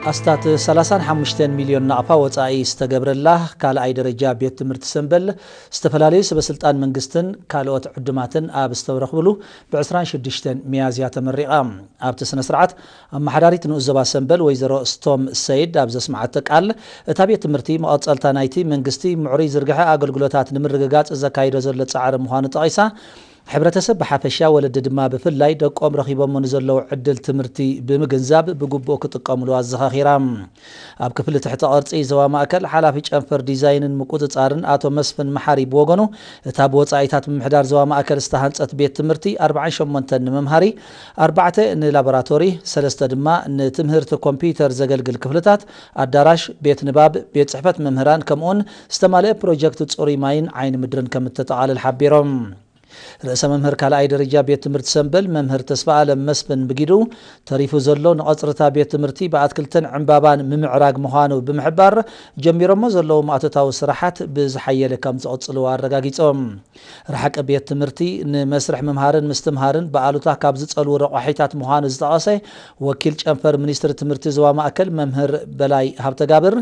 ኣስታት ሰላሳን ሓሙሽተን ሚልዮን ናቕፋ ወጻኢ ዝተገብረላ ካልኣይ ደረጃ ቤት ትምህርቲ ሰምበል ዝተፈላለዩ ሰበስልጣን መንግስትን ካልኦት ዕዱማትን ኣብ ዝተረኽብሉ ብ ዕስራን ሽዱሽተን ሚያዝያ ተመሪቓ። ኣብቲ ስነ ስርዓት ኣመሓዳሪት ንኡስ ዞባ ሰምበል ወይዘሮ ስቶም ሰይድ ኣብ ዘስምዓቶ ቃል፣ እታ ቤት ትምህርቲ መቐጸልታ ናይቲ መንግስቲ ምዕሩይ ዝርግሐ ኣገልግሎታት ንምርግጋጽ ዘካይዶ ዘሎ ጻዕሪ ምዃኑ ጠቒሳ፣ ሕብረተሰብ ብሓፈሻ ወለዲ ድማ ብፍላይ ደቆም ረኺቦሞ ንዘለዉ ዕድል ትምህርቲ ብምግንዛብ ብግቡእ ክጥቀምሉ ኣዘኻኺራ። ኣብ ክፍሊ ትሕተ ቅርጺ ዞባ ማእከል ሓላፊ ጨንፈር ዲዛይንን ምቁጽጻርን ኣቶ መስፍን መሓሪ ብወገኑ፣ እታ ብወጻኢታት ምምሕዳር ዞባ ማእከል ዝተሃንጸት ቤት ትምህርቲ ኣርባዓን ሸሞንተን ንመምሃሪ፣ ኣርባዕተ ንላቦራቶሪ፣ ሰለስተ ድማ ንትምህርቲ ኮምፒውተር ዘገልግል ክፍልታት፣ ኣዳራሽ፣ ቤት ንባብ፣ ቤት ጽሕፈት መምህራን ከምኡውን ዝተማልአ ፕሮጀክት ጽሩይ ማይን ዓይኒ ምድርን ከም እተጠቓልል ሓቢሮም። ርእሰ መምህር ካልኣይ ደረጃ ቤት ትምህርቲ ሰምበል መምህር ተስፋ ኣለም መስፍን ብጊዱ፣ ተሪፉ ዘሎ ንቐጽርታ ቤት ትምህርቲ ብኣትክልትን ዕምባባን ምምዕራግ ምዃኑ ብምሕባር፣ ጀሚሮሞ ዘለዉ ማእቶታዊ ስራሓት ብዝሓየለ ከም ዝቕጽሉ ኣረጋጊጾም። ረሓቂ ቤት ትምህርቲ ንመስርሕ ምምሃርን ምስትምሃርን ብኣሉታ ካብ ዝጸልዉ ረቋሒታት ምዃኑ ዝጠቐሰ ወኪል ጨንፈር ሚኒስትሪ ትምህርቲ ዞባ ማእከል መምህር በላይ ሃብተጋብር፣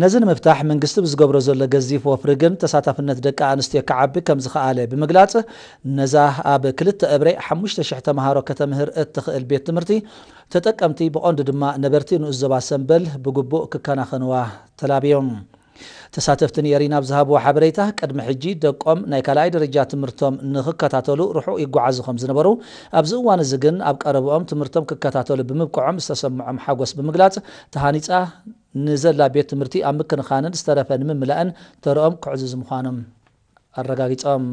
ነዚ ንምፍታሕ መንግስቲ ብዝገብሮ ዘሎ ገዚፍ ወፍሪ ግን ተሳታፍነት ደቂ ኣንስትዮ ክዓቢ ከም ዝኸኣለ ብምግላጽ፣ ነዛ ኣብ ክልተ እብረ ሓሙሽተ ሽሕ ተምሃሮ ከተምህር እትኽእል ቤት ትምህርቲ ተጠቀምቲ ብቐንዱ ድማ ነበርቲ ንኡስ ዞባ ሰምበል ብግቡእ ክከናኸንዋ ተላብዮም። ተሳተፍቲ ንኤሪና ኣብ ዝሃብዎ ሓበሬታ፣ ቅድሚ ሕጂ ደቆም ናይ ካልኣይ ደረጃ ትምህርቶም ንኽከታተሉ ርሑቕ ይጓዓዙ ከም ዝነበሩ፣ ኣብዚ እዋን እዚ ግን ኣብ ቀረብኦም ትምህርቶም ክከታተሉ ብምብቅዖም ዝተሰምዖም ሓጎስ ብምግላጽ፣ ተሃኒጻ ንዘላ ቤት ትምህርቲ ኣብ ምክንኻንን ዝተረፈ ንምምላእን ተረኦም ክዕዝዙ ምዃኖም ኣረጋጊጾም።